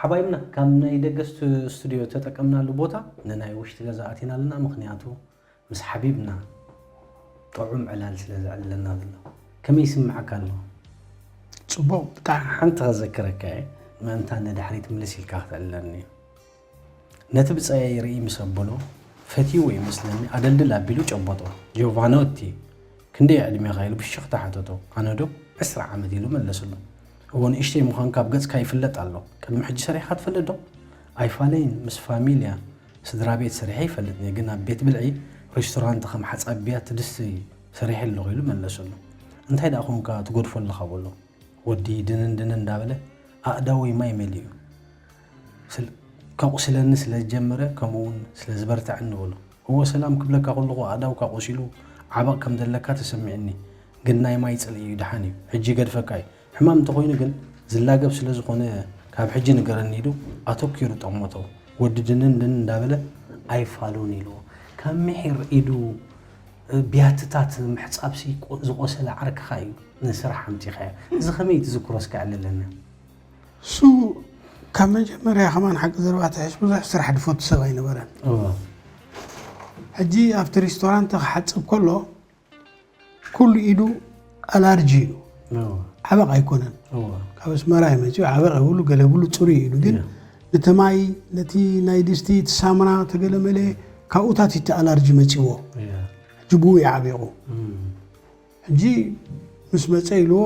ሓባይብና ካብ ናይ ደገ ስቱ- ስቱዲዮ ተጠቀምናሉ ቦታ ንናይ ውሽጢ ገዛ ኣቲና ኣለና። ምኽንያቱ ምስ ሓቢብና ጥዑም ዕላል ስለ ዘዕልለና ዘሎ። ከመይ ይስምዓካ ኣሎ? ጽቡቕ፣ ብጣዕሚ። ሓንቲ ከዘክረካ እየ፣ ምእንታን ንድሕሪት ምልስ ኢልካ ክትዕልለኒ እዩ። ነቲ ብጻየይ ርኢ ምስ ኣበሎ ፈትይዎ ይመስለኒ ኣደልድል ኣቢሉ ጨበጦ። ጆቫኖቲ፣ ክንደይ ዕድሜኻ ኢሉ ብሽኽታ ሓተቶ። ኣነ ዶ ዕስራ ዓመት ኢሉ መለስሉ። እዎ ንእሽተይ ምዃንካ ኣብ ገጽካ ይፍለጥ ኣሎ። ቅድሚ ሕጂ ሰሪሕካ ትፈልጥ ዶ? ኣይፋለይን፣ ምስ ፋሚልያ ስድራ ቤት ሰሪሐ ይፈልጥን እየ፣ ግን ኣብ ቤት ብልዒ ሬስቶራንት ከም ሓጻብ ቢያቲ ድስቲ ሰሪሐ ኣለኹ ኢሉ መለስሉ። እንታይ ደኣ ኮንካ ትገድፎ ኣለኻ በሎ። ወዲ ድንን ድንን እንዳበለ ኣእዳወይ ማይ መሊኡ ስል- ከቑስለኒ ስለ ዝጀመረ ከምኡ እውን ስለ ዝበርትዐኒ በሎ። እዎ ሰላም ክብለካ ከለኹ ኣእዳውካ ቆሲሉ ዓበቕ ከም ዘለካ ተሰሚዕኒ፣ ግን ናይ ማይ ጽልኢ እዩ፣ ደሓን እዩ፣ ሕጂ ይገድፈካ እዩ። ሕማም እንተኾይኑ ግን ዝላገብ ስለ ዝኾነ ካብ ሕጂ ንገረኒ ኢሉ ኣተኪሩ ጠመቶ። ወዲ ድንን ድንን እንዳበለ ኣይፋሉን ኢልዎ። ካብ ምሒር ኢዱ ቢያትታት ምሕጻብሲ ቆ- ዝቆሰለ ዓርክኻ እዩ ንስራሕ ኣምጺኻዮ። እዚ ከመይ ትዝክሮ እስከ ኣዕልለና። እሱ ካብ መጀመርያ ከማን ሓቂ ዘረባ ትሕሽ ብዙሕ ስራሕ ድፈቱ ሰብ ኣይነበረን። እዎ ሕጂ ኣብቲ ሬስቶራንት ክሓጽብ ከሎ ኩሉ ኢዱ ኣላርጂ እዩ። እዎ ዓበቕ ኣይኮነን። እዎ ካብ ኣስመራ እዩ መፂኡ። ዓበቕ የብሉ፣ ገለ ብሉ፣ ጽሩይ እዩ ኢሉ። ግን እያ። ነቲ ማይ፣ ነቲ ናይ ድስቲ፣ እቲ ሳሙና ተገለመለ ካብኡታት እቲ ኣላርጂ መፂዎ። እያ። ሕጂ ብኡ እዩ ዓቢቑ። እም። ሕጂ ምስ መፀ ኢልዎ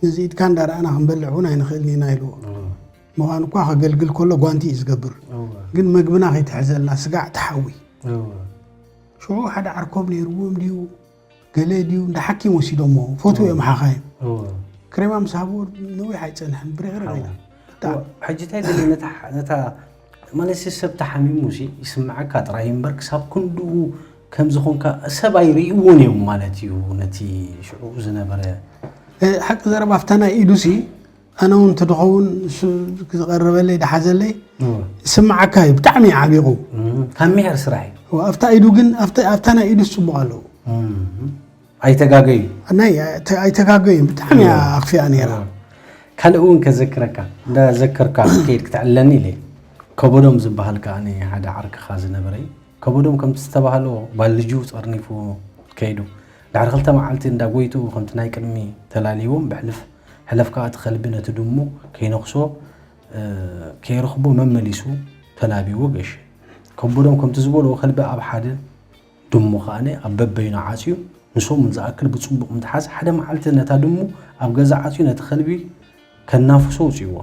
ነዚ ኢድካ እንዳረኣና ክንበልዕ እውን ኣይንኽእልን ኢና ኢልዎ። እዎ ምዃን እኳ ከገልግል ከሎ ጓንቲ እዩ ዝገብር። እዎ ግን መግብና ከይትሕዘልና ስጋዕ ተሓዊ። እዎ ሽዑ ሓደ ዓርኮም ነይርዎም ድዩ ገለ ድዩ እንዳ ሓኪም ወሲዶሞ። ፈትው እዮም ሓኻይም። እዎ ክሬማ ምስ ሃብዎ ነዊሕ ኣይጸንሐን ብርቕርቕ ኢላ። ብጣዕሚ ሕጂ እንታይ ገለ ነታ ነታ ማለት ሰብ ተሓሚሙ ሲ ይስምዓካ ጥራይ እምበር ክሳብ ክንድኡ ከም ዝኾንካ ሰብ ኣይርእይዎን እዮም ማለት እዩ። ነቲ ሽዑ ዝነበረ እ፣ ሓቂ ዘረባ ኣብታ ናይ ኢዱ ሲ ኣነ እውን እንተድኸውን እሱ ዝቐረበለይ ድሓዘለይ እዎ። ይስምዓካ እዩ። ብጣዕሚ እዩ ዓቢቑ። እም፣ ካብ ምሕር ስራሕ እዩ። እዎ፣ ኣብታ ኢዱ ግን ኣብታ ኣብታ ናይ ኢዱ ጽቡቕ ኣለዎ። እም፣ ኣይተጋገዩ ናይ ኣይተ- ኣይተጋገዩን። ብጣዕሚ እያ ኣኽፊኣ ነይራ። ካልእ እውን ከዘክረካ እንዳዘከርካ ከይድ ክትዕለኒ ኢለ ከበዶም ዝበሃል ከኣ ሓደ ዓርክኻ ዝነበረ እዩ። ከበዶም ከምቲ ዝተባህሎ ባልጁ ጸርኒፉ ከይዱ ድሕሪ ክልተ መዓልቲ እንዳ ጎይትኡ ከምቲ ናይ ቅድሚ ተላልይዎም ብሕልፍ ሕለፍ ከኣ እቲ ከልቢ ነቲ ድሙ ከይነኽሶ እ፣ ከይረኽቦ መመሊሱ ተላቢዎ ገሸ። ከበዶም ከምቲ ዝበልዎ ከልቢ ኣብ ሓደ ድሙ ከኣነ ኣብ በበይኑ ዓጽዩ ንሰሙን ዝኣክል ብጽቡቕ ምትሓዝ ሓደ መዓልቲ ነታ ድሙ ኣብ ገዛ ዓጽዩ ነቲ ከልቢ ከናፍሶ ውጽእዎ።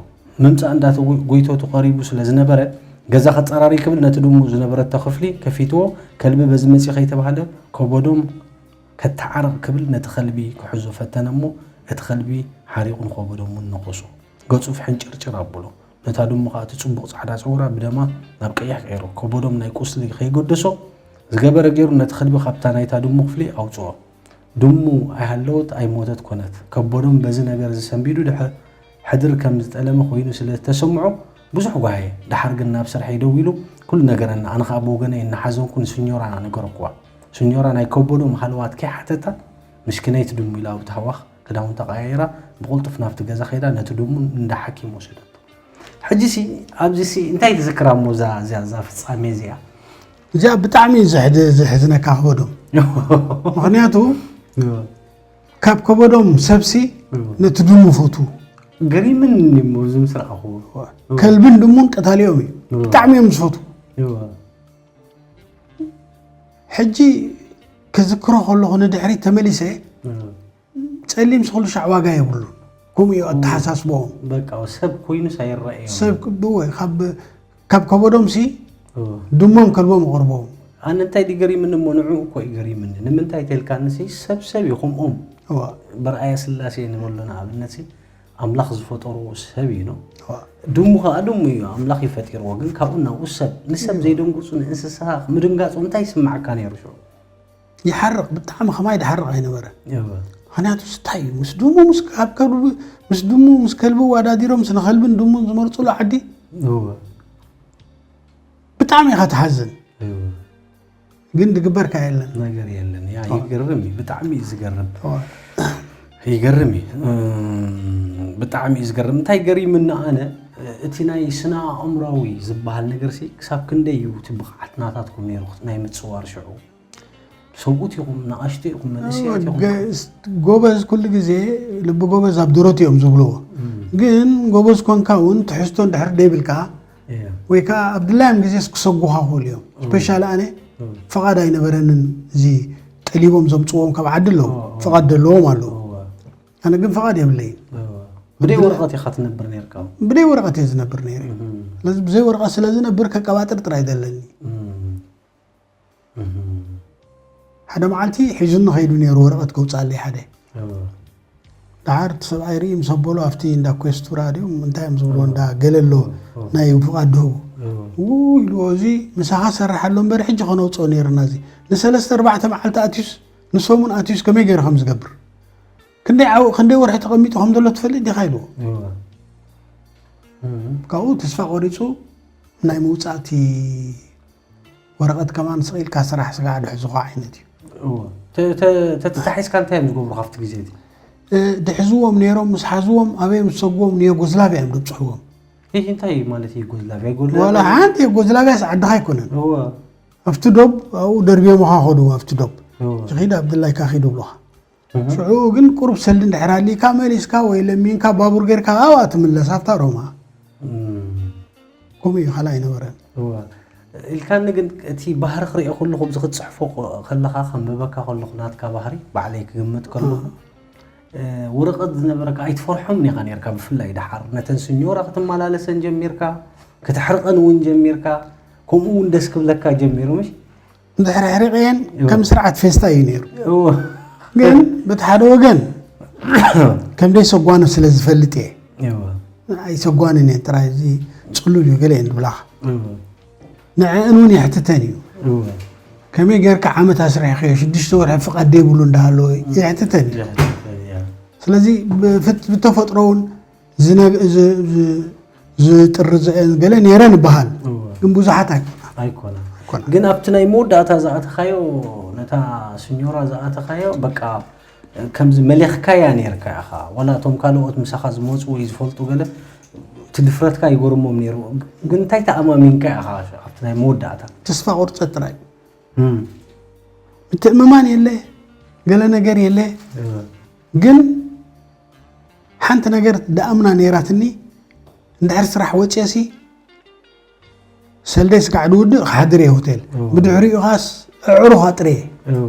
ምምጻእ እንዳ ጎይቶቱ ቀሪቡ ስለ ዝነበረ ገዛ ከጸራሪ ክብል ነቲ ድሙ ዝነበረቶ ክፍሊ ከፊትዎ። ከልቢ በዚ መጺ ከይተባህለ ከበዶም ከተዓርቕ ክብል ነቲ ከልቢ ክሕዞ ፈተነ እሞ እቲ ከልቢ ሓሪቑ ንኸበዶም እውን ነኸሶ። ገጹ ፍሕንጭርጭር ኣብሎ። ነታ ድሙ ከኣ እቲ ጽቡቕ ጻዕዳ ጸጉራ ብደማ ናብ ቀይሕ ቀይሮ። ከበዶም ናይ ቁስሊ ከይገደሶ ዝገበረ ገይሩ ነቲ ከልቢ ካብታ ናይታ ድሙ ክፍሊ ኣውጽኦ። ድሙ ኣይሃለወት ኣይሞተት ኮነት። ከበዶም በዚ ነገር እዚ ሰንቢዱ ድሕር ሕድር ከም ዝጠለመ ኮይኑ ስለ ዝተሰምዖ ብዙሕ ጓሃየ። ደሓር ግን ናብ ስርሐይ ደዊሉ ኩሉ ነገረና። ኣነ ከኣ ብወገነይ እናሓዘንኩ ንስኞራና ነገርኩዋ። ስኞራ ናይ ከበዶም ሃለዋት ከይሓተታ ምስኪነይቲ ድሙ ኢላ ኣብቲ ሃዋኽ ክዳውንታ ቀያይራ ብቕልጡፍ ናብቲ ገዛ ከይዳ ነቲ ድሙ እንዳ ሓኪም ወሰደቶ። ሕጂሲ ኣብዚሲ እንታይ ትዝክራ እሞ እዛ እዛ እዛ ፍጻሜ እዚኣ? እዚኣ ብጣዕሚ እዩ ዘሕድ- ዘሕዝነካ ከበዶም። ምኽንያቱ ካብ ከበዶም ሰብሲ ነቲ ድሙ ፈቱ። ገሪምን እሞ እዚ ምስ ረኣኹዎ ከልብን ድሙን ቀታሊኦም እዩ። ብጣዕሚ እዮም ዝፈቱ። እዎ ሕጂ ክዝክሮ ከለኹ ንድሕሪት ተመሊሰ ጸሊም ስኹሉ ሻዕ ዋጋ የብሉን። ከምኡ እዩ ኣተሓሳስቦኦም። በቃ ሰብ ኮይኑስ ኣይረኣዮም። ሰብ ክብወ ካብ ካብ ከበዶም ሲ እዎ ድሞም ከልቦም ይቐርቦም። ኣነ እንታይ ድዩ ገሪምኒ እሞ ንዕኡ እኮ እዩ ገሪምኒ። ንምንታይ ተልካንሲ ሰብ ሰብ እዩ ከምኦም። እዋ በርኣያ ስላሴ ንበሎ ንኣብነትሲ ኣምላኽ ዝፈጠርዎ ሰብ እዩ ነው። እዋ ድሙ ከዓ ድሙ እዩ ኣምላኽ እዩ ፈጢርዎ። ግን ካብኡ ናብኡ ሰብ ንሰብ ዘይደንግፁ ንእንስሳ ምድንጋፁ እንታይ ይስምዓካ ነይሩ ሽዑ? ይሓርቕ ብጣዕሚ ከማይ ድሓርቕ ኣይነበረን። እወ ምክንያቱ ስታይ እዩ ምስ ድሙ ምስ ካብ ከልቢ ምስ ድሙ ምስ ከልቢ ዋዳዲሮም ስነ ከልብን ድሙን ዝመርፅሉ ዓዲ እወ ብጣዕሚ ኢኻ ትሓዝን። እወ ግን ድግበርካ የለን። ነገር የለን። ያ ኦ። ይገርም እዩ፣ ብጣዕሚ እዩ ዝገርም። ኦ፣ ይገርም እዩ። እም፣ ብጣዕሚ እዩ ዝገርም። እንታይ ገሪምኒ ኣነ እቲ ናይ ስነ ኣእምራዊ ዝበሃል ነገር ሲ ክሳብ ክንደይ እዩ እቲ ብቕዓት ናታትኩም ነይሩ ናይ ምጽዋር ሽዑ? ሰብኡት ኢኹም፣ ንኣሽቱ ኢኹም፣ መንእሰያት ኢኹም። ገ- ስ- ጎበዝ ኩሉ ግዜ ልቢ ጎበዝ ኣብ ድሮት እዮም ዝብልዎ። እም፣ ግን ጎበዝ ኮንካ እውን ትሕዝቶ እንድሕር ደይብልካ እየ። ወይ ከዓ ኣብ ድላዮም ግዜስ ክሰጉኻ ክኽእሉ እዮም። እም፣ ስፔሻሊ ኣነ እም፣ ፍቓድ ኣይነበረንን። እዚ ጠሊቦም ዘምፅዎም ካብ ዓዲ ኣለዉ። እዎ፣ እዎ። ፍቓድ ዘለዎም ኣለዉ። እዎ፣ ኣነ ግን ፍቓድ የብለይን። እዎ። ብደይ ወረቐት ኢኻ ትነብር ነርካ? ብደይ ወረቐት እየ ዝነብር ነይረ። እም፣ ስለዚ ብዘይ ወረቐት ስለ ዝነብር ከቀባጥር ጥራይ ዘለኒ። እም፣ እም። ሓደ መዓልቲ ሒዙኒ ከይዱ ነይሩ ወረቐት ከውፅኣለይ ሓደ። እዎ። ደሓር እቲ ሰብኣይ ርኢ ምስ ኣበሎ ኣብቲ እንዳ ኮስቱራ ድዮም እንታይ እዮም ዝብልዎ፣ እዎ፣ እንዳ ገለ ኣሎ፣ እዎ፣ ናይ ፍቓድ ድህቡ። እዎ። ው ኢልዎ፣ እዚ ምሳኻ ሰርሕ ኣሎ እምበር ሕጂ ከነውፅኦ ነይርና። እዚ ንሰለስተ ኣርባዕተ መዓልቲ ኣትዩስ ንሰሙን ኣትዩስ ከመይ ገይሩ ከም ዝገብር፣ ክንደይ ዓው ክንደይ ወርሒ ተቐሚጡ ከም ዘሎ ትፈልጥ ዲኻ ኢልዎ። እዎ። እም። ካብኡ ተስፋ ቆሪፁ ናይ ምውፃእቲ ወረቐት ከማን ስቕ ኢልካ ስራሕ ስጋዕ ድሕዝኻ ዓይነት እዩ። እዎ። ተ- ተ- ተተታሒዝካ እንታይ እዮም ዝገብሩ ካብቲ ግዜ እቲ? እ፣ ድሕዝዎም ነይሮም፣ ምስ ሓዝዎም ኣበይ ምስ ሰጉዎም ንዩጎዝላቭያ እዮም ደብፅሕዎም። ይህ እንታይ ማለት እዩ? ዩጎዝላቭያ፣ ዩጎዝላቭያ? ዋላ ሓንቲ ዩጎዝላቭያስ ዓድኻ ኣይኮነን። እዎ። ኣብቲ ዶብ ኣብኡ ደርብዮምኻ ኸዱ። ኣብቲ ዶብ እዎ። ይኺድ ኣብ ድላይካ ኺድ ብሉኻ። እህ። ሽዑ ግን ቁሩብ ሰልዲ እንድሕር ኣሊካ መሊስካ ወይ ለሚንካ ባቡር ጌርካ ኣብኣ ትምለስ ኣብታ ሮማ። እም። ከምኡ እዩ፣ ካልእ ኣይነበረን። እወ። ኢልካኒ ግን እቲ ባህሪ ክሪኦ ከለኹ፣ ኣብዚ ክትጽሕፎ ከ- ከለኻ፣ ከንብበካ ከለኹ፣ ናትካ ባህሪ ባዕለይ ክግምት ከለኹ፣ እ። እ፣ ወረቐት ዝነበረካ ኣይትፈርሖምን ኢኻ ኔርካ። ብፍላይ ደሓር ነተን ስኞራ ክትመላለሰን ጀሚርካ፣ ክትሕርቐን እውን ጀሚርካ፣ ከምኡ እውን ደስ ክብለካ ጀሚሩ፣ ምሽ? እንድሕር ኣሕሪቐየን እወ። ከም ስርዓት ፌስታ እዩ ነይሩ። እወ። ግን በቲ ሓደ ወገን ከም ደይ ሰጓኑ ስለ ዝፈልጥ እየ። እወ። ኣይሰጓንን እየን፣ ጥራይ እዚ ጽሉል እዩ ገለ እየን ዝብላኻ። እወ። ንዕእን እውን የሕትተን እዩ። እወ። ከመይ ጌርካ ዓመት ኣስሪሕካዮ፣ ሽዱሽተ ወርሒ ፍቓድ ደይብሉ እንዳሃለወ እም። የሕትተን እዩ። የሕትተን፣ እያ። ስለዚ ብፍት- ብተፈጥሮ እውን ዝነብ- ዝ- ዝ- ዝጥርዘአን ገለ ነይረን ይበሃል። እወ። ግን ብዙሓት ኣይኮና። ኣይኮና። ኣይኮና። ግን ኣብቲ ናይ መወዳእታ ዝኣተኻዮ፣ ነታ ስኞራ ዝኣተኻዮ፣ በቃ፣ ከምዚ መሊኽካያ ነይርካ ኢኻ። ዋላ እቶም ካልኦት ምሳኻ ዝመጹ ወይ ዝፈልጡ ገለ፣ እቲ ድፍረትካ ይገርሞም ነይሩ። ግን እንታይ ተኣማሚንካ ኢኻ ኣብቲ ናይ መወዳእታ? ተስፋ ቁርጸት ጥራይ። እም። ምትእምማን የለ፣ ገለ ነገር የለ። እወ። ግን ሓንቲ ነገር ደኣምና ነይራትኒ፣ እንድሕር ስራሕ ወፅየሲ፣ ሰልደይ ስጋዕ ድውድእ ክሓድር እየ ሆቴል። እወ። ብድሕሪኡ ኻስ ኣዕሩኽ ኣጥርየ። እወ፣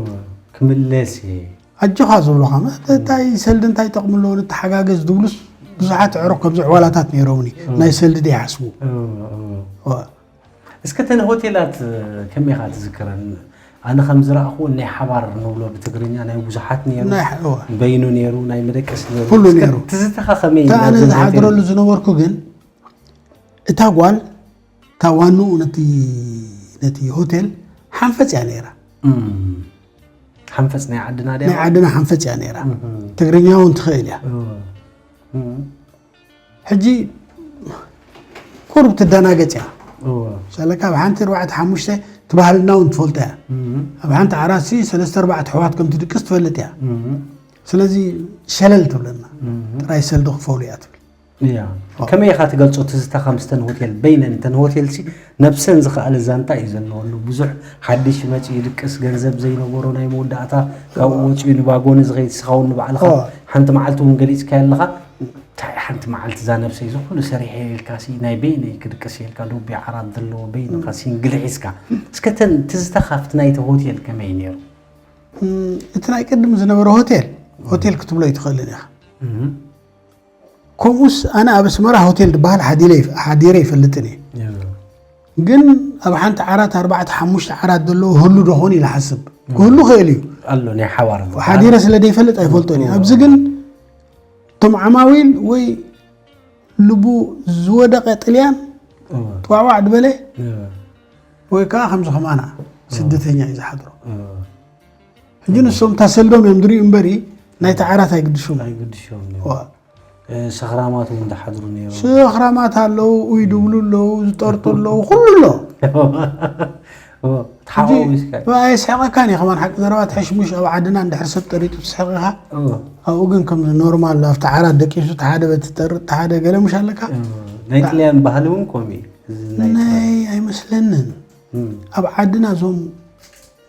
ክምለስ እየ። ኣጆኻ ዝብሉኻ፣ መ-፣ እንታይ ሰልዲ እንታይ ጠቕሚ ኣለዎ፣ ንተሓጋገዝ ዝብሉስ ብዙሓት ኣዕሩኽ ከምዚ ዕዋላታት ነይሮምኒ። እወ። ናይ ሰልዲ ደይሓስቡ። እወ፣ እወ። እወ። እስከ እተን ሆቴላት ከመይ ኢኻ ትዝክረን? ኣነ ከም ዝረኣኽዎ ናይ ሓባር ንብሎ ብትግርኛ ናይ ብዙሓት ነይሩ፣ ናይ ሓ-፣ እወ። በይኑ ነይሩ፣ ናይ መደቀሲ ነይሩ። ኩሉ እስከ ነይሩ። ትዝታኻ ከመይ እታ ኣነ ናብዘን ሆቴል? ዝሓድረሉ ዝነበርኩ ግን እታ ጓል፣ እታ ዋንኡ ነቲ፣ ነቲ ሆቴል ሓንፈጽ እያ ነይራ። እም። ሓንፈጽ ናይ ዓድና ድያ? ናይ ዓድና ሓንፈጽ እያ ነይራ። እም። ትግርኛ እውን ትኽእል እያ። እም። እም። ሕጂ ቁሩብ ትደናገጽ እያ። እወ። ሰለካ ኣብ ሓንቲ ኣርባዕተ ሓሙሽተ ትባህልና እውን ትፈልጦ እያ። እም። ኣብ ሓንቲ ዓራት ሲ ሰለስተ ኣርባዕተ ኣሕዋት ከም ትድቅስ ትፈልጥ እያ። እም። ስለዚ ሸለል ትብለና። እም። ጥራይ ሰልዲ ክፈሉ እያ ትብል። እያ። እወ። ከመይ ኢኻ ትገልጾ ትዝታኻ ምስተን ሆቴል? በይነን እተን ሆቴል ሲ ነብሰን ዝኸኣለ ዛንታ እዩ ዘለወን። ብዙሕ ሓድሽ መጺኡ ይድቅስ፣ ገንዘብ ዘይነበሮ ናይ መወዳእታ ካብኡ ወጺኡ ንባጎኒ ዝኸይድ፣ ንስኻ እውን ንባዕልኻ እወ። ሓንቲ መዓልቲ እውን ገሊጽካዮ ኣለኻ። እንታይ ሓንቲ መዓልቲ እዛ ነብሰይ እዚ ኩሉ ሰሪሐ ኢልካ ሲ ናይ በይነይ ክድቅስ ኢልካ ዶብ ዓራት ዘለዎ በይንኻ ሲንግል ሒዝካ። እስከ ተን ትዝታኻ ኣብቲ ናይቲ ሆቴል ከመይ ነይሩ? እም፣ እቲ ናይ ቅድም ዝነበረ ሆቴል፣ ሆቴል ክትብሎ ኣይትኽእልን ኢኻ። እም። ከምኡስ ኣነ ኣብ ኣስመራ ሆቴል ዝበሃል ሓዲረ ይፍ-፣ ሓዲረ ይፈልጥን እየ። እም። ግን ኣብ ሓንቲ ዓራት ኣርባዕተ ሓሙሽተ ዓራት ዘለዎ ህሉ ዶ ኾን ኢለ ሓስብ። እም። ክህሉ ክእል እዩ። ኣሎ ናይ ሓባር ሓዲረ ስለ ዘይፈልጥ ኣይፈልጦን እየ። እም። ኣብዚ ግን እቶም ዓማዊል ወይ ልቡ ዝወደቐ ጥልያን እወ። ጥዋዕዋዕ ዝበለ እወ። ወይ ከዓ ከምዚ ከማና እወ። ስደተኛ እዩ ዝሓድሮ። እወ። ሕጂ ንሶም እታ ሰልዶም እዮም ዝርእዩ እምበሪ ናይቲ ዓራት ኣይግድሾም። ኣይግድሾም እዮም። እወ። እ፣ ሰኽራማት እውን ዝሓድሩ ነይሮም። ሰኽራማት ኣለዉ፣ ኡይ ድብሉ ኣለዉ፣ ዝጠርጡ ኣለዉ፣ ኩሉ ኣሎ። እወ። ሕጂ ተሓዋዊስካ። ኣየስሕቐካን እዩ ከማን ሓቂ ዘረባ ትሕሽሙሽ ኣብ ዓድና እንድሕር ሰብ ጠሪጡ ትስሕቕ ኢኻ። እወ። ኣብኡ ግን ከም ኖርማል ኣብቲ ዓራት ደቂሱ እቲ ሓደ በቲ ጠር-፣ እቲ ሓደ ገለ ምሽ ኣለካ? እወ። ናይ ጥልያን ባህሊ እውን ከምኡ እዩ። እዚ ናይ ጥልያን። ናይ ኣይመስለንን። እም፣ ኣብ ዓድና እዞም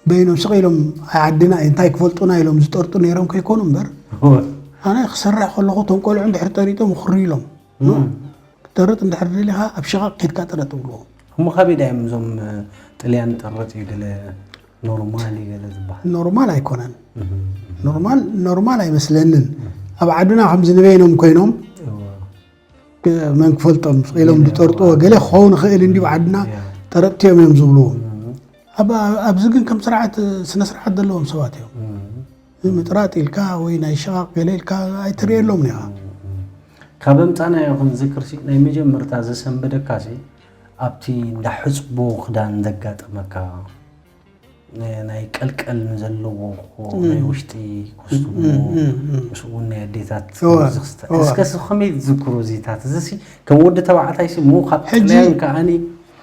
በይኖም ስቕ ኢሎም፣ ዓድና እንታይ ክፈልጡና ኢሎም ዝጠርጡ ነይሮም ከይኮኑ እምበር፣ እወ። ኣነ ክሰርሕ ከለኹ እቶም ቆልዑ እንድሕር ጠሪጦም ክሪ ኢሎም። እም። ክጠርጥ እንድሕር ደሊኻ ኣብ ሽቓቕ ኬድካ ጥረጥ እብልዎ። እሞ ካበይ ዳዮም እዞም ጥልያን ጠረጥ እዩ ገለ ኖርማል እዩ ገለ ዝበሃል? ኖርማል ኣይኮነን። እም፣ ኖርማል ኖርማል ኣይመስለንን። ኣብ ዓድና ከምዚ ንበይኖም ኮይኖም እወ። መን ክፈልጦም ስቕ ኢሎም ዝጠርጥዎ ገለ ክኸውን ይኽእል እንዲዩ። ዓድና ያ። ጠረጥቲ እዮም እዮም ዝብልዎም። እም፣ ኣብ- ኣብዚ ግን ከም ስርዓት ስነ ስርዓት ዘለዎም ሰባት እዮም። እም። ምጥራጥ ኢልካ ወይ ናይ ሽቓቕ ገለ ኢልካ ኣይትርእየሎም ኢኻ። ካብ ኣምጻናዮ ክንዝክር ሲ ናይ መጀመርታ ዘሰንበደካ ሲ ኣብቲ እንዳ ሕጽቦ ክዳን ዘጋጠመካ ናይ- ናይ ቀልቀል ዘለዎ ናይ ውሽጢ ኮስቱሞ እም፣ እም፣ እም። ምስኡ እውን ናይ ኣዴታት እወ፣ ዝኽስተ- እወ። እስከ ሲ ከመይ ትዝክሮ እዚታት እዚ ሲ ከም ወዲ ተባዕታይ ሲ ሞ ካብ ሕጂ- ጥልያን ከዓኒ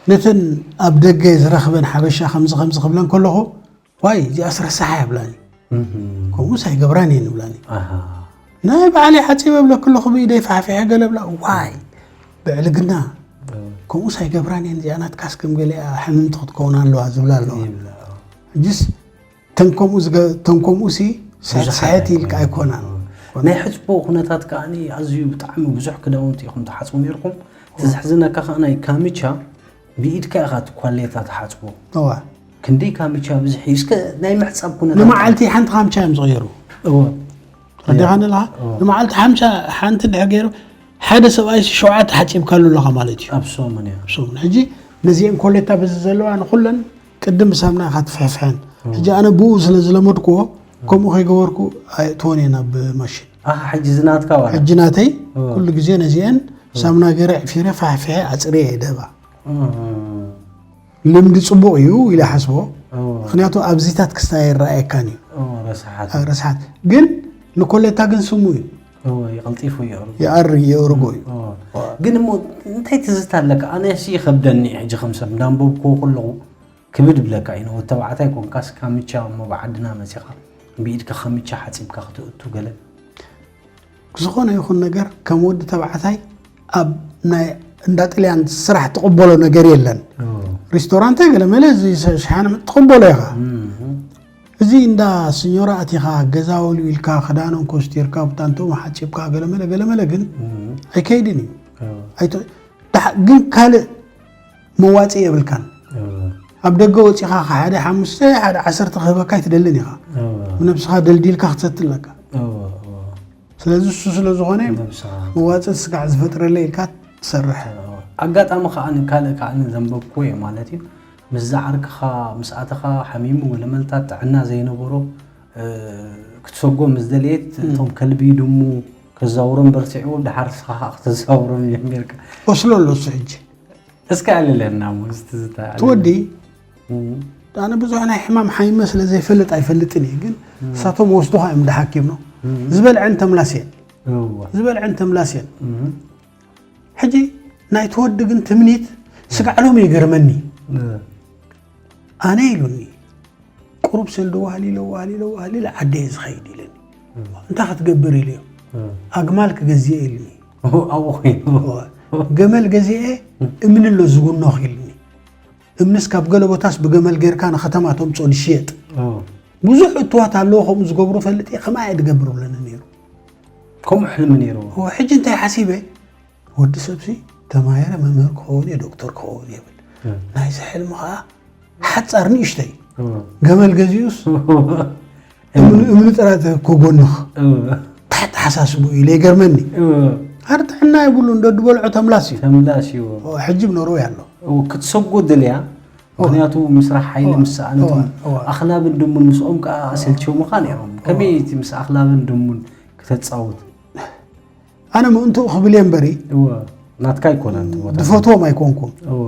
ነተን ኣብ ደገ ዝረኽበን ሓበሻ ከምዚ ከምዚ ክብለን ከለኹ ዋይ እዚኣስ ረሳሓ ይብላኒ። እም፣ ከምኡስ ኣይገብራን እየን ይብላኒ። ኣሃ ናይ ባዕለይ ሓፂበ እብለኪ ኣለኹ ብኢደይ ፋሕፊሐ ገለ ብላ ዋይ ብዕልግና ከምኡስ ኣይገብራን እየን እዚኣ ናትካስ ከም ገሊኣ ሕምምቲ ክትከውን ኣለዋ ዝብላ ኣለዋ። ይብላ። ሕጅስ ተንከምኡ ዝገ- ተንከምኡ ሲ ስሕት ብዙሓት ስሕት ኢልካ ኣይኮኑን። ኣይኮናን። ናይ ሕፅቦ ኩነታት ከዓኒ ኣዝዩ ብጣዕሚ ብዙሕ ክዳውንቲ ኢኹም ትሓፅቡ ነርኩም። እቲ ዘሕዝነካ ከዓ ናይ ካምቻ ብኢድካ ኢኻ እቲ ኳሌታ ትሓፅቦ። እዋ ክንደይ ካምቻ ብዝሒ እስከ ናይ ምሕፃብ ኩነታት ንመዓልቲ ሓንቲ ካምቻ እዮም ዝቕይሩ። እወ ረዲኻኒ ኣለኻ እወ። ንመዓልቲ ሓምሻ ሓንቲ እንድሕር ገይሩ ሓደ ሰብኣይ ሸውዓተ ሓፂብካሉ ኣለኻ ማለት እዩ። ኣብ ሰሙን እያ። ሶም ሕጂ ነዚአን ኮሌታ በዚ ዘለዋ ንኩለን ቅድም ብሳምና ኢኻ ትፍሕፍሐን። ሕጂ ኣነ ብኡ ስለ ዝለመድኩዎ ከምኡ ከይገበርኩ ኣየእትዎን እየ ናብ ማሽን። ኣኻ ሕጂ ዝናትካ ዋላ ሕጂ ናተይ እወ። ኩሉ ግዜ ነዚአን ሳምና ገይረ ዕፊረ ፋሕፊሐ ኣፅርየ እየ ደባ። እም። ልምዲ ፅቡቕ እዩ ኢለ ሓስቦ። እወ። ምክንያቱ ኣብዚታት ክስታይ ኣይረኣየካን እዩ። እወ፣ ረስሓት ረስሓት ግን ንኮሌታ ግን ስሙ እዩ እወ፣ ይቐልጢፉ እዩ። ይኣር የእርጎ እዩ። እወ። ግን እሞ እንታይ ትዝታ ኣለካ? ኣነ ሲ ይኸብደኒ ሕጂ ከም ሰብ እንዳንበብክዎ ከለኹ ክብድ ብለካ እዩ። ንወዲ ተባዕታይ ኮንካስ ካምቻ እሞ ብዓድና መፂኻ ብኢድካ ካምቻ ሓፂብካ ክትእቱ ገለ ዝኾነ ይኹን ነገር ከም ወዲ ተባዕታይ ኣብ ናይ እንዳ ጥልያን ስራሕ ትቕበሎ ነገር የለን። ሪስቶራንት ገለ መለ እዚ ሸሓነ ትቕበሎ ኢኻ። እዚ እንዳ ስኞራ ኣቲኻ ገዛ ወልዩ ኢልካ ክዳኖም ኮስቲርካ ብጣንቶም ሓፂብካ ገለ መለ ገለ መለ ግን ኣይከይድን እዩ። ኣይተ- ዳሕ- ግን ካልእ መዋፅኢ የብልካን። ኣብ ደገ ወፂኻ ሓደ ሓሙሽተ ሓደ ዓሰርተ ክህበካ ኣይትደልን ኢኻ። ብነብስኻ ደልዲልካ ክትሰቲ ኣለካ። ስለዚ እሱ ስለ ዝኾነ መዋፅእ ስጋዕ ዝፈጥረለይ ኢልካ ትሰርሕ። ኣጋጣሚ ከዓ ካልእ ከዓ ዘንበብኩዎ እየ ማለት እዩ። ምስ ዝዓርክኻ ምስ ኣተኻ ሓሚሙ ወለመልታት ጥዕና ዘይነበሮ ክትሰጎ ምስ ደለየት እቶም ከልቢ ድሙ ከዛውሮም በርቲዕዎ ድሓር ስኻ ከዓ ክተዛውሮም ጀሚርካ። ወስሎ ኣሎ እሱ ሕጂ እስከ ኣለለና ሞ ዝትዝታ ትወዲ ኣነ ብዙሕ ናይ ሕማም ሓይመ ስለ ዘይፈልጥ ኣይፈልጥን እየ ግን እሳቶም ወስዱኻ እዮም ድሓኪም ነው ዝበልዐን ተምላስየን ዝበልዐን ተምላስየን ሕጂ ናይ ትወዲ ግን ትምኒት ስጋዕሎም ይገርመኒ ኣነ ኢሉኒ ቁሩብ ሰልዲ ዋህሊለ ዋህሊለ ዋህሊለ ዓደየ ዝኸይድ ኢለኒ እንታይ ክትገብር ኢለዮ ኣግማል ክገዝእ ኢልኒ ኣብኡ ኮይኑ ገመል ገዚኤ እምኒ ኣሎ ዝጉኖኽ ኢልኒ እምንስ ካብ ገለ ቦታስ ብገመል ጌርካ ንከተማ ተምፅኦ ዝሽየጥ ብዙሕ እትዋት ኣለዎ ከምኡ ዝገብሩ ፈልጥ እየ ከምኣ እየ ድገብር ብለኒ ነይሩ ከምኡ ሕልሚ ነይርዎ ሕጂ እንታይ ሓሲበ ወዲ ሰብሲ ተማየረ መምህር ክኸውን እየ ዶክተር ክኸውን እየ ብል ናይዚ ሕልሚ ከዓ ሓፃር ንእሽተይ ገመል ገዚኡስ እምኒ ጥራት ክጎንኽ ተሓሓሳስቡ ኢለ ይገርመኒ ኣርትዕና የብሉ እንዶ ድበልዖ ተምላስ እዩ ተምላስ እዩ ሕጂ ብኖርወይ ኣሎ ክትሰጎ ደልያ ምክንያቱ ምስራሕ ሓይሊ ምስ ሰኣነቶም ኣኽላብን ድሙን ምስኦም ከዓ ኣሰልችውምኻ ነይሮም ከመይ እቲ ምስ ኣኽላብን ድሙን ክተፃውት ኣነ ምእንትኡ ክብል እየ እምበሪ እወ ናትካ ኣይኮነን እቲ ቦታ ዝፈትዎም ኣይኮንኩም እወ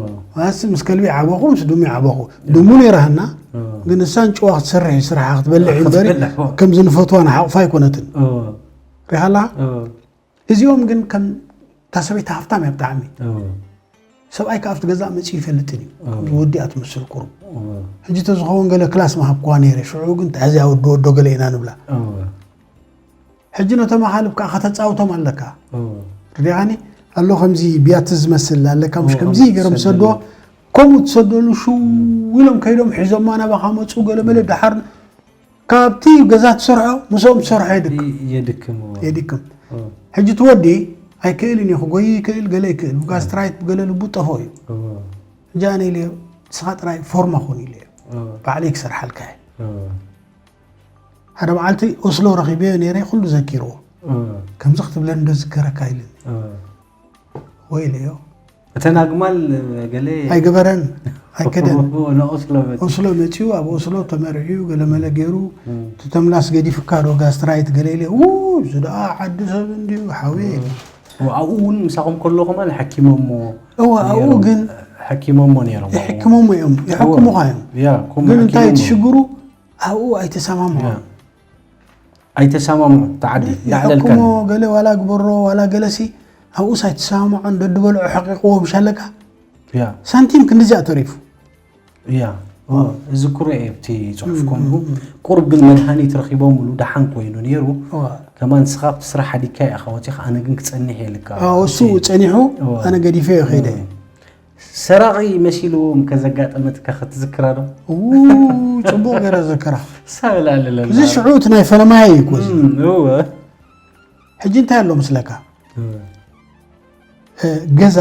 ኣስ ምስ ከልቢ ዓበኹ ምስ ዱሚ ዓበኹ ድሙ ነይራሃና እወ ግን እሳን ጭዋ ክትሰርሕ እዩ ስራሓ ክትበልዕ እዩ እምበሪ ክትበልዕ፣ እወ። ከምዚ ንፈትዋ ንሓቑፋ ኣይኮነትን እወ ሪሃላ እወ እዚኦም ግን ከም እታ ሰበይቲ ሃፍታም እያ ብጣዕሚ እወ ሰብኣይ ከኣ ኣብቲ ገዛእ መፂኡ ይፈልጥን እዩ ከምዚ ወዲ እያ ትመስል ቁሩብ እወ ሕጂ ተዝኸውን ገለ ክላስ ምሃብክዋ ነይረ ሽዑ ግን ተሕዚያ ወዲ ወዶ ገለ ኢና ንብላ እወ ሕጂ ነቶም ኣኻልብ ከዓ ከተፃውቶም ኣለካ እወ ርዲኻኒ ኣሎ ከምዚ ቢያቲ ዝመስል ኣለካ፣ ምሽ እዎ፣ ከምዚ ከምዚ ገይሮም ትሰደሉ። ሰዶ፣ ከምኡ ትሰደሉ ሽው ኢሎም ከይዶም ሒዞማ ናባኻ መፁ፣ ገለመለ ደሓር ካብቲ ገዛ ትሰርሖ ምስኦም ትሰርሖ የድክም ይ- የድክም እዎ። የድክም። እዎ። ሕጂ እቲ ወዲ ኣይክእልን እዩ፣ ክጎይ ይክእል፣ ገለ ይክእል፣ ብጋስትራይት ብገለ ልቡ ጠፎ እዩ። እዎ። ሕጂ ኣነ ኢለ ንስኻ ጥራይ ፎርማ ኹን ኢለ እዎ። ባዕለይ ክሰርሓልካ እየ። እዎ። ሓደ መዓልቲ ኦስሎ ረኺበዮ ነይረ፣ ኩሉ ዘኪርዎ። እዎ። ከምዚ ክትብለኒ ዶ ዝከረካ ኢሉኒ። እዎ። ወይለዮ እተን ኣግማል ገለ ኣይገበረን ኣይከደን። ንኦስሎ መፂ ኦስሎ መፂኡ፣ ኣብ ኦስሎ ተመርዕዩ፣ ገለመለ ገይሩ እም። እቲ ተምላስ ገዲፍካ ዶ ጋስትራይት ገለ ኢለ። ው እዚ ደኣ ዓዲ ሰብ እንድዩ ሓውየ። ኣብኡ እውን ምሳኹም ከሎ ከማን ሓኪሞሞ እወ ኣብኡ ነይሮም። ግን ሓኪሞሞ ነይሮም ይሕክሞሞ እዮም፣ ይሕክሙኻ እዮም። ያ ከምኡ ግን እንታይ ሓኪሞሞ። እቲ ሽግሩ ኣብኡ ኣይተሰማምዖም። ያ። ኣይተሰማምዑ ተዓዲ እንዳዕለልካ ይሕክሞ ገለ ዋላ ግበሮ ዋላ ገለሲ ኣብኡስ ኣይተሰማምዖን። ደድበልዑ ሕቂቕዎ ምሻለካ ያ ሳንቲም ክንዲዚኣ ተሪፉ። ያ እዝክሮ እየ ኣብቲ ፅሑፍ ከምኡ ቁሩብ ግን መድሃኒት ረኺቦምሉ ደሓን ኮይኑ ነይሩ። እዋ። ከማን ንስኻ ኣብቲ ስራሕ ሓዲግካ ኢኻ ወፂኻ ኣነ ግን ክፀንሕ እየ ኢልካ ኣዎ፣ እሱ ጸኒሑ እዋ። ኣነ ገዲፈ ከይደ። ሰራቒ መሲልዎም ከዘጋጠመትካ ክትዝክራ ዶ? ው ጽቡቕ ገይረ ዘከራ። ሳበላ ኣለለና እዚ ሽዑ እቲ ናይ ፈለማይ እዩ እኮ እዚ። እወ ሕጂ እንታይ ኣሎ ምስለካ? እ፣ ገዛ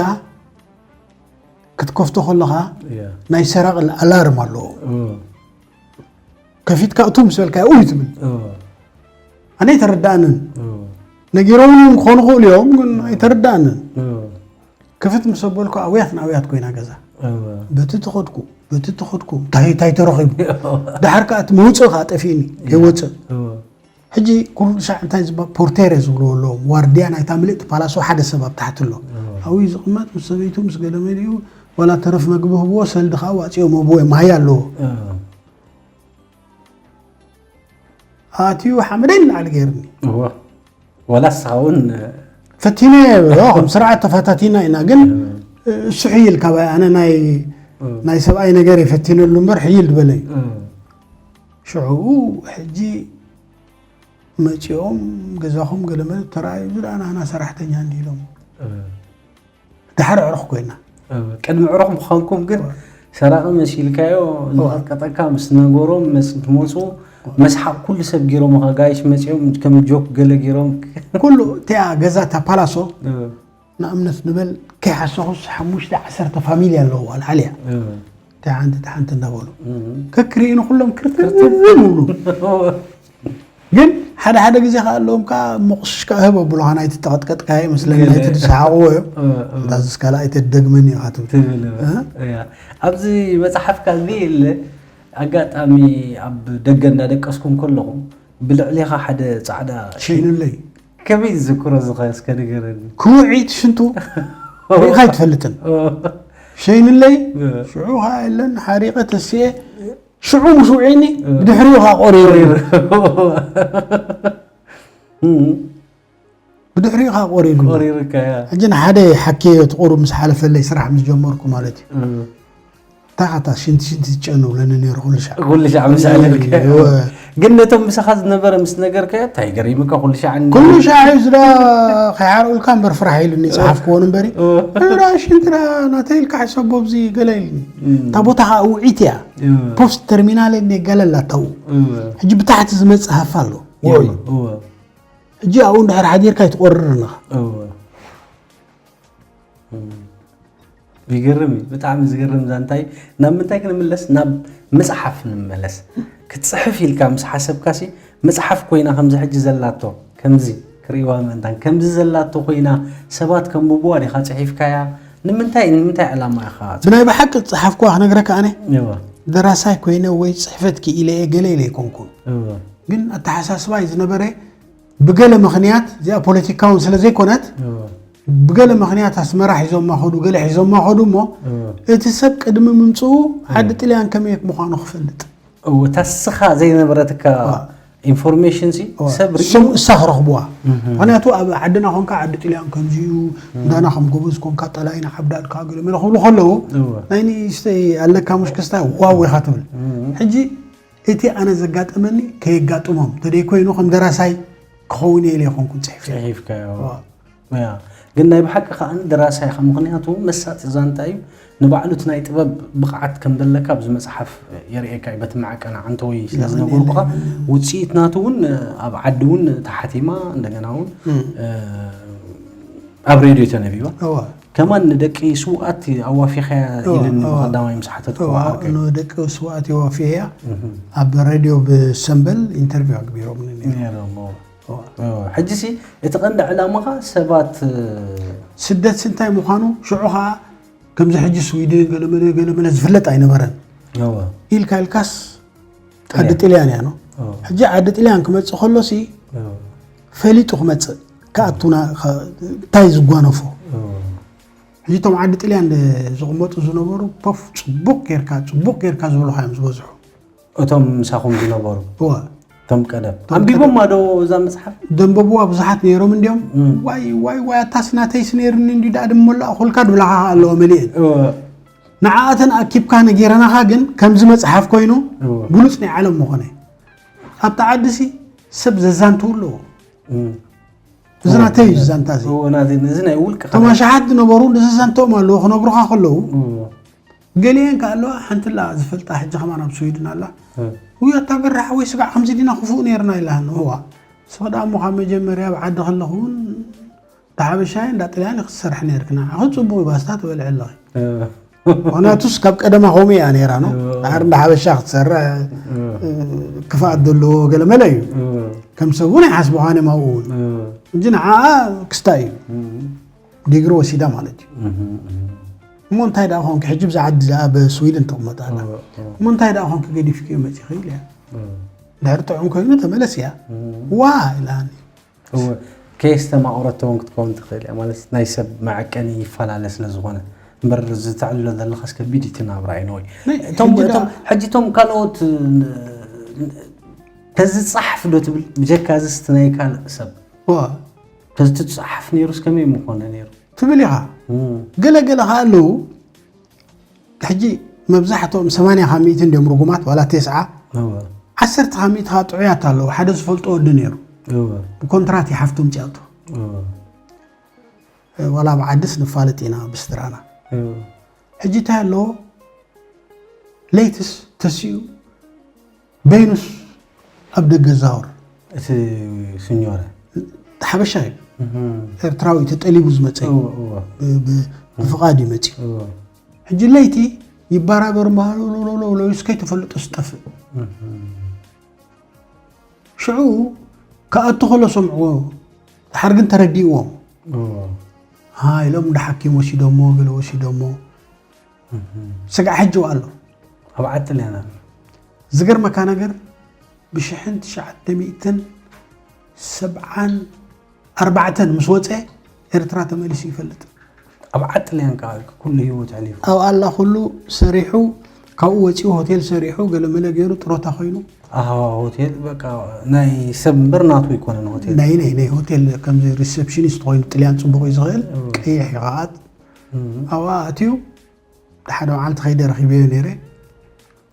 ክትከፍቶ ከለኻ ናይ ሰራቒ ኣላርም ኣለዎ። ከፊትካ እቱ ምስ በልካ እዩ ትብል። ኣነ ኣይተረዳእንን። ነጊሮም ክኾኑ ክእሉ እዮም ግን ኣይተረዳእንን። ክፍት ምስ ኣበልኩ ኣውያት ንኣውያት ኮይና ገዛ። በቲ ተኸድኩ በቲ ተኸድኩ እንታይ እንታይ ተረኺቡ። ድሓር ከዓ እቲ መውፅእ ከዓ ጠፊእኒ ከይወፅእ። ሕጂ ኩሉ ሳዕ እንታይ ዝበሃል ፖርቴረ ዝብልዎ ኣለዎም ዋርድያ ናይታ ምልእቲ ፓላሶ ሓደ ሰብ ኣብ ታሕቲ ኣሎ። ኣብኡ እዩ ዝቕመጥ ምስ ሰበይቱ ምስ ገለ መሊኡ ዋላ ተረፍ መግቢ ህብዎ ሰልዲ ከዓ ዋፅዮም ህብዎ እዮም ሃያ ኣለዎ። ኣትዩ ሓመደይ ንላዕሊ ገይርኒ። እወ። ዋላ ንስኻ እውን ፈቲነ እዮ ከም ስርዓት ተፈታቲና ኢና ግን እሱ ሕይል ካባይ ኣነ ናይ ናይ ሰብኣይ ነገር የፈቲነሉ እምበር ሕይል ዝበለ እዩ። ሽዑ ሕጂ መፂኦም ገዛኹም ገለመለ ተረኣዩ እዚ ደኣ ናህና ሰራሕተኛ እንዲ ኢሎም ድሓር ኣዕሩኽ ኮይና። ቅድሚ ዕሩኽ ምዃንኩም ግን ሰራቒ መሲልካዮ እናቐጥቀጠካ ምስ ነገሮም መስ እንትመፁ መስሓቕ ኩሉ ሰብ ገይሮምኻ ጋይስ መፂኦም ከም ጆክ ገለ ገይሮም ኩሉ እቲኣ ገዛ እታ ፓላሶ ንኣብነት ንበል ከይሓሰኹስ ሓሙሽተ ዓሰርተ ፋሚሊ ኣለዎ ዋላ ዓልያ እታ ሓንቲ እታ ሓንቲ እንዳበሉ ከክርኢኑ ኩሎም ክርትም ይብሉ። ግን ሓደ ሓደ ግዜ ከዓ ኣለዎም ከዓ መቑስሽ ከዓ ህብ ኣብሉኻ ናይቲ ተቐጥቀጥካዮ ይመስለኒ ናይቲ ዝሰሓቕዎ እዮም። እታ ዝስ ካልኣይ ተደግመኒ ኢኻ ትብል። ትብል እያ። ኣብዚ መፅሓፍካ እዚ የለ ኣጋጣሚ ኣብ ደገ እንዳደቀስኩም ከለኹም ብልዕሌኻ ሓደ ፃዕዳ ሸይኑለይ ከመይ ዝዝክሮ ዝኸ እስከ ንገረኒ። ክውዒት ሽንቱ ርኢኻ ኣይትፈልጥን። ሸይኑለይ ሽዑ ከዓ የለን ሓሪቐ ተስኤ ሽዑ ምስ ውዒኒ ብድሕሪኡ ከዓ ቆሪሩ ብድሕሪኡ ከዓ ቆሪሩ። ቆሪሩካ እያ። ሕጂ ንሓደ ሓኪዮ እቲ ቁሩብ ምስ ሓለፈለይ ስራሕ ምስ ጀመርኩ ማለት እዩ። እንታይ ኻታ ሽንቲ ሽንቲ ዝጨኑ ብለኒ ነይሩ ኩሉ ሻዕ። ኩሉ ሻዕ ምስ ኣለልካ። እወ። ግን ነቶም ምሳኻ ዝነበረ ምስ ነገርካዮ እንታይ ገሪሙካ ኩሉ ሻዕ ን- ኩሉ ሻዕ እዩ ዝዳ ከይሓርኡልካ እምበር ፍራሕ ኢሉኒ ጸሓፍክዎን እምበሪ። እወ። እዳ ሽንቲ ዳ ናተይ ኢልካ ሕሰቦ ኣብዚ ገለ ኢሉኒ። እታ ቦታ ኸዓ ውዒት እያ። እወ። ፖስት ተርሚናል እኔ ገለ ኣላታ ኣብኡ። እወ። ሕጂ ብታሕቲ ዝመጽእ ሃፋ ኣሎ። ውዑይ። እወ። ሕጂ ኣብኡ እንድሕር ሓዲርካ ኣይትቆርርን ኢኻ። እወ። ይገርም እዩ ብጣዕሚ ዝገርም ዛንታ እዩ። ናብ ምንታይ ክንምለስ ናብ መፅሓፍ ንምመለስ። ክትፅሕፍ ኢልካ ምስ ሓሰብካሲ መፅሓፍ ኮይና ከምዚ ሕጂ ዘላቶ ከምዚ ክርእይዋ ምእንታን ከምዚ ዘላቶ ኮይና ሰባት ከንብብዋ ዲኻ ፅሒፍካያ? ንምንታይ ንምንታይ ዕላማ ኢኻ? ብናይ ብሓቂ ዝፀሓፍክዋ ክነግረካ ኣነ እወ ደራሳይ ኮይነ ወይ ፅሕፈት ክኢለ እየ ገለ ኢለ ኣይኮንኩን። እወ ግን ኣተሓሳስባይ ዝነበረ ብገለ ምኽንያት እዚኣ ፖለቲካውን ስለ ዘይኮነት ብገለ ምኽንያት ኣስመራ ሒዞማ ኸዱ ገለ ሒዞማ ኸዱ እሞ እቲ ሰብ ቅድሚ ምምፅኡ ዓዲ ጥልያን ከመይ ምዃኑ ክፈልጥ እታ ስኻ ዘይነበረትካ ኢንፎርሜሽን ሲ ሰብ ርእዩ እሶም እሳ ክረኽብዋ ምኽንያቱ ኣብ ዓድና ኮንካ ዓዲ ጥልያን ከምዚዩ እንዳና ከም ጎበዝ ኮንካ ጠላይና ዓብዳልካ ገለ መለ ክብሉ ከለዉ ናይ ንእሽተይ ኣለካ ሙሽክስታ ዋው ኢኻ ትብል ሕጂ እቲ ኣነ ዘጋጠመኒ ከየጋጥሞም ተደይ ኮይኑ ከም ደራሳይ ክኸውን እየ ኢለ ይኾንኩን ፅሒፍ ፅሒፍካዮ ያ ግን ናይ ብሓቂ ከኣ ደራሳይ ኢኻ፣ ምኽንያቱ መሳጢ ዛንታ እዩ። ንባዕሉ እቲ ናይ ጥበብ ብቕዓት ከም ዘለካ ኣብዚ መጽሓፍ የርእየካ እዩ። በቲ መዐቀኒ ዓንተወይ ስለ የቐንየለይ፣ ዝነበርኩኻ የቐንየለይ። ውጽኢት ናቱ እውን ኣብ ዓዲ እውን ተሓቲማ፣ እንደገና እውን እም። እ፣ ኣብ ሬድዮ ተነቢባ። እዋ ከማን ንደቂ ስውኣት ኣዋፊኻያ እዋ፣ ኢልን እዋ። ብቐዳማይ ምስ ሓተትኩ እዋ ዓርከይ። ንደቂ ስውኣት የዋፍየያ እህ። ኣብ ሬድዮ ብሰምበል ኢንተርቪው ኣግቢሮምኒ ነይሮም። ነይሮም፣ እዋ። እዋ። እዋ። ሕጂ ሲ እቲ ቀንዲ ዕላማኻ ሰባት እ፣ ስደት እንታይ ምዃኑ ሽዑ ኸዓ ከምዚ ሕጂ ስዊድን ገለመለ ገለመለ ዝፍለጥ ኣይነበረን። እዋ። ኢልካ ኢልካስ ጥልያን። ዓዲ ጥልያን እያ ነው። እዋ። ሕጂ ዓዲ ጥልያን ክመጽእ ከሎ ሲ እዋ። ፈሊጡ ክመጽእ ክኣቱና ከ- እንታይ ዝጓነፎ። እዋ። ሕጂ እቶም ዓዲ ጥልያን ዝቕመጡ ዝነበሩ ፖፍ ጽቡቕ ጌርካ ጽቡቕ ጌርካ ዝብሉኻ እዮም ዝበዝሑ። እቶም ምሳኹም ዝነበሩ እዋ እቶም ቀደም ኣንቢቦማ ዶ እዛ መጽሓፍ? ደንበብዋ ብዙሓት ነይሮም እንዲዮም። እም። ዋይ ዋይ ዋይ ኣታስ ናተይስ ነይርኒ እንዲ ዳኣ ድመላእኹልካ ድብላኻ ኣለዎ መሊእን። እዋ። ንዓኣተን ኣኪብካ ነጊረናኻ ግን ከምዚ መጽሓፍ ኮይኑ እዋ። ብሉጽ ናይ ዓለም ምኾነ። ኣብቲ ዓዲ ሲ ሰብ ዘዛንትው ኣለዎ። እም። እዚ ናተይ እዩ ዛንታ እዚ። እዎ፣ ናተይ፣ እዚ ናይ ውልቅኻ። እቶም ኣሽሓት ዝነበሩ ዘዛንትኦም ኣለዎ ክነግሩኻ ከለዉ እዎ። ገሊአን ከ ኣለዋ ሓንቲ ላ ዝፈልጣ ሕጂ ከማን ኣብ ስዊድን ኣላ። እም። ውይ ኣታ በራሕ ወይ ስጋዕ ከምዚ ዲና ክፉእ ነይርና ኢላሃን። እዋ ስኽዳ እሞ ካብ መጀመርያ ኣብ ዓዲ ከለኹ እውን እንዳሓበሻ እንዳ ጥልያን ክትሰርሕ ነይርክና። ኣኹ ጽቡቕ ባስታ ትበልዕ ኣለኺ። እዎ። ምኽንያቱስ ካብ ቀደማ ከምኡ እያ ነይራ ነው። እዎ። ድሓር እንዳሓበሻ ክትሰርሕ እዎ። ክፍኣት ዘለዎ ገለመለ እዩ። እዎ። ከም ሰብ እውን ኣይሓስብኻን እዮም ኣብኡ እውን። እዎ። እንጂ ንዓ ክስታ እዩ። እም። ዲግሪ ወሲዳ ማለት እዩ። እም፣ እም። እሞ እንታይ ደኣ ኾንክ ሕጂ ብዛ ዓዲ እዚኣ ብስዊድን ትቕመጥ ኣላ። እዎ፣ እዎ። እሞ እንታይ ደኣ ኾንክ ገዲፍክዮ መጺኺ ኢለያ። እዎ። ድሕሪ ጥዑም ኮይኑ ተመለስ እያ። እም። ዋ ኢላኒ። እዎ። ከየስተማቕረቶ እውን ክትከውን ትኽእል እያ። ማለት ናይ ሰብ መዐቀኒ ይፈላለ ስለ ዝኾነ። እምበር ዝተዕልሎ ዘለኻስ ከቢድ እቲ ናብራ እዩ ነወይ። ናይ እቶም ሕጂ እቶም ደኣ ሕጂ እቶም ካልኦት ን- ን- ተዝጻሓፍ ዶ ትብል ብጀካ ዝስቲ ናይ ካልእ ሰብ ዋ ተዝትጻሓፍ ነይሩስ ከመይ ምኾነ ነይሩ? ትብል ኢኻ። እም። ገለ ገለ ከኣ ኣለዉ ሕጂ መብዛሕትኦም ሰማንያ ካብ ሚእቲ እንዲዮም ርጉማት ዋላ ቴስዓ እወ። ዓሰርተ ካብ ሚእቲ ከዓ ጥዑያት ኣለዉ። ሓደ ዝፈልጦ ወዲ ነይሩ እወ። ብኮንትራት ይሓፍቶም ጭያቱ እወ። ዋላ ኣብ ዓድስ ንፋለጥ ኢና ብስድራና። እወ። ሕጂ እንታይ ኣለዎ ለይትስ ተሲኡ በይኑስ ኣብ ደገ ዛወር እቲ ስኞረ ሓበሻ እዩ እህም። ኤርትራዊ ተጠሊቡ ዝመፀ እዩ። እወ፣ እወ፣ ብ- ብ- ብፍቓድ እዩ መፂኡ። እወ። ሕጂ ለይቲ ይበራበር ባህሉ ሎሎሎሎስ ከይተፈልጦ ዝጠፍእ እህም። ሽዑ ክኣቱ ከሎ ሰምዕዎ ድሓር ግን ተረዲእዎም እወ። ሃ ኢሎም እንዳ ሓኪም ወሲዶሞ ገለ ወሲዶሞ እህም። ስጋዕ ሕጂ ኣሎ። ኣብ ዓጥልያና ዝገርመካ ነገር ብሽሕን ትሽዓተ ሚእትን ሰብዓን ኣርባዕተን ምስ ወፀ ኤርትራ ተመሊሱ ይፈልጥ። ኣብ ዓጥልያን ከዓ ኩሉ ህይወት ኣሕሊፉ ኣብ ኣላ ኩሉ ሰሪሑ ካብኡ ወፂኡ ሆቴል ሰሪሑ ገለመለ ገይሩ ጥሮታ ኮይኑ ኣሃዋ ሆቴል በቃ ናይ ሰብ እምበር ናቱ ኣይኮነን ሆቴል ናይ ናይ ናይ ሆቴል ከምዚ ሪሴፕሽኒስት ኮይኑ ጥልያን ፅቡቕ እዩ ዝኽእል እም። ቀይሕ ይኸኣት እም። ኣብኣ ኣትዩ ሓደ መዓልቲ ከይደ ረኺበዮ ነይረ።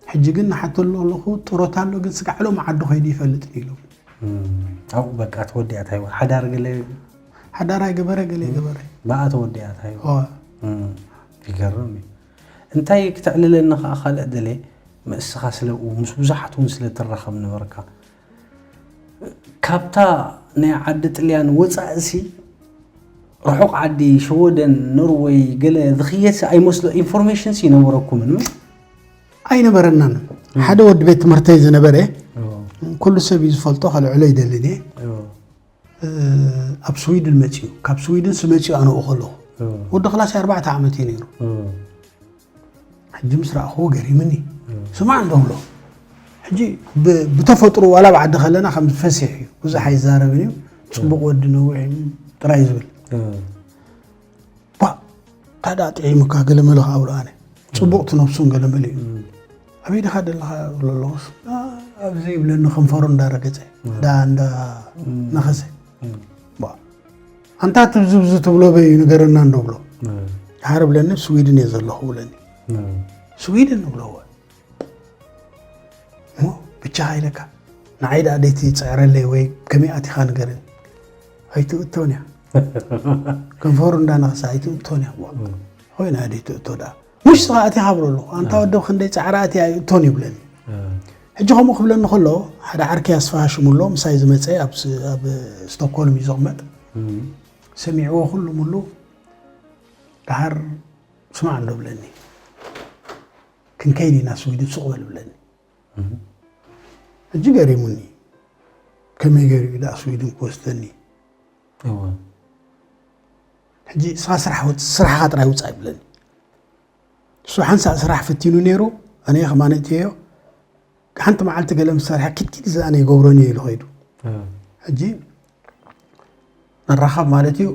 ሕጂ ግን ንሓተሉ ኣለኹ ጥሮታ ኣሎ ግን ስጋዕ ሎም ዓዱ ከይዱ ይፈልጥን ኢሉ እም። ኣብኡ በቃ ተወዲኣ ታይዋ ሓዳር ገለ ሓዳር ኣይገበረ ገለ ይገበረ ብኣ ተወዲኣ ታይዋ ኦ፣ እም። ይገርም እዩ እንታይ ክትዕልለኒ ከዓ ካልእ ደለ ምስኻ ስለ ምስ ብዙሓት እውን ስለ ትራኸብ ነበርካ ካብታ ናይ ዓዲ ጥልያን ወፃእሲ ርሑቕ ዓዲ ሸወደን ኖርወይ ገለ ዝኽየድ ኣይመስሎ ኢንፎርሜሽን ይነበረኩምን ኣይነበረናን ሓደ ወዲ ቤት ትምህርተይ ዝነበረ ኩሉ ሰብ እዩ ዝፈልጦ ከልዕሎ ይደልን እየ ኣብ ስዊድን መፅኡ ካብ ስዊድን ስመፅኡ ኣነኡ ከለኹ ወዲ ክላስ ኣርባዕተ ዓመት እዩ ነይሩ ሕጂ ምስ ረኣኽዎ ገሪምኒ ስማዕ እንደብሎ ሕጂ ብተፈጥሮ ዋላ ብዓዲ ከለና ከም ፈሲሕ እዩ ብዙሕ ኣይዛረብን እዩ ፅቡቅ ወዲ ነዊሕ ጥራይ ዝብል ባ ታዳ ጥዒሙካ ገለመለ ከኣ ብሎ ኣነ ፅቡቅ ትነብሱን ገለመለ እዩ ኣበይ ድኻ ደለኻ ብሎ ኣለኹስ ኣብዚ ይብለኒ ከንፈሩ እንዳረገፀ ዳ እንዳ ነኸሰ ኣንታ ትብዝብዝ ትብሎ በይ ንገረና እንዶ ብሎ ድሓር ብለኒ ስዊድን እየ ዘለኹ ብለኒ ስዊድን ንብለዎ እሞ ብቻኻ ኢለካ ንዓይ ደኣ ደይቲ ፅዕረለይ ወይ ከመይ ኣቲኻ ንገረኒ ኣይትእቶን እያ ከንፈሩ እንዳነኸሳ ኣይትእቶን እያ። ኮይና ደይ ትእቶ ደኣ። ምሽ ስኻ ኣቲኻ ብሎ ኣለኹ። ኣንታ ወደብ ክንደይ ጻዕራ ኣትያ ኣይእቶን ይብለኒ። ሕጂ ከምኡ ክብለኒ ከሎ፣ ሓደ ዓርከይ ኣስፋሃ ሽሙ ኣሎ፣ ምሳይ ዝመጸ ኣብ ስ-፣ ኣብ ስቶክሆልም እዩ ዝቕመጥ። ሰሚዕዎ ኩሉ ሙሉ፣ ደሓር ስማዕ እንዶ ብለኒ። ክንከይድ ኢና ስዊድን፣ ሱቕ በል ብለኒ። ሕጂ ገሪሙኒ። ከመይ ገይሩ እዩ ደኣ ስዊድን ክወስደኒ? ሕጂ ስኻ ስራሕ ወጽ-፣ ስራሕኻ ጥራይ ውጻእ ይብለኒ። እሱ ሓንሳእ ስራሕ ፈቲኑ ነይሩ፣ ኣነ ከማን እትየዮ። ሓንቲ መዓልቲ ገለ ምስ ሰርሐ ኪትኪት ዝኣነ ይገብሮን እዩ ኢሉ ኸይዱ። ሕጂ ንራኸብ ማለት እዩ፣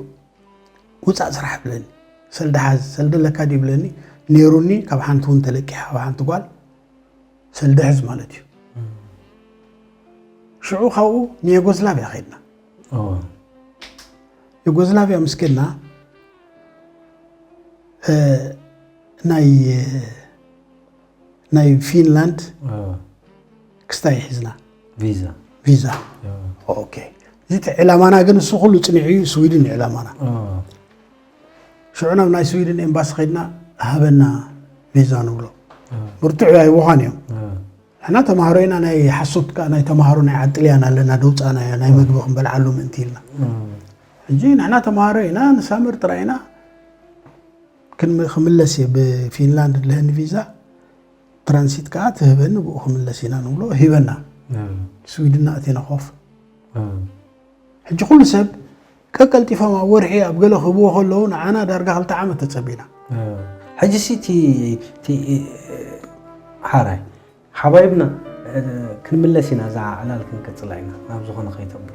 ውጻእ ስራሕ ይብለኒ። ሰልዲ ሓዝ፣ ሰልዲ ኣለካ ድዩ ይብለኒ። ነይሩኒ፣ ካብ ሓንቲ እውን ተለቂሓ፣ ካብ ሓንቲ ጓል ሰልዲ ሕዝ ማለት እዩ። ሽዑ ካብኡ ንዩጎዝላቭያ ኸይድና። ዩጎዝላቭያ ምስ ከድና፣ እ፣ ናይ፣ ናይ ፊንላንድ ክስታይ ሒዝና። ቪዛ። ቪዛ። ኦኬ። እዚ እቲ ዕላማና ግን እሱ ኩሉ ጽኒዑ እዩ፣ ስዊድን እዩ ዕላማና። ሽዑ ናብ ናይ ስዊድን ኤምባሲ ኸይድና፣ ሃበና ቪዛ ንብሎ። ብርቱዕ ኣይወኻን እዮም። ንሕና ተማሃሮ ኢና፣ ናይ ሓሶት ከኣ ናይ ተማሃሮ ናይ ዓጥልያን ኣለና፣ ደውጻና እያ፣ ናይ መግቢ ክንበልዓሉ ምእንቲ ኢልና። ሕጂ ንሕና ተማሃሮ ኢና፣ ንሳምር ጥራይ ኢና። ክም-፣ ክምለስ እየ ብፊንላንድ ለህኒ ቪዛ፣ ትራንሲት ከኣ ትህበኒ፣ ብኡ ክምለስ ኢና ንብሎ፣ ሂበና። ስዊድን ኣእቲና ኮፍ። ሕጂ ኩሉ ሰብ ቀቀልጢፎም ኣብ ወርሒ ኣብ ገለ ክህብዎ ከለዉ፣ ንዓና ዳርጋ ክልተ ዓመት ተጸቢና። ሕጂ ሲ እቲ፣ እቲ፣ ሓራይ ሓባይብና፣ እ፣ ክንምለስ ኢና፣ እዛ ዕላል ክንቅጽላ ኢና፣ ናብ ዝኾነ ከይተብሎ።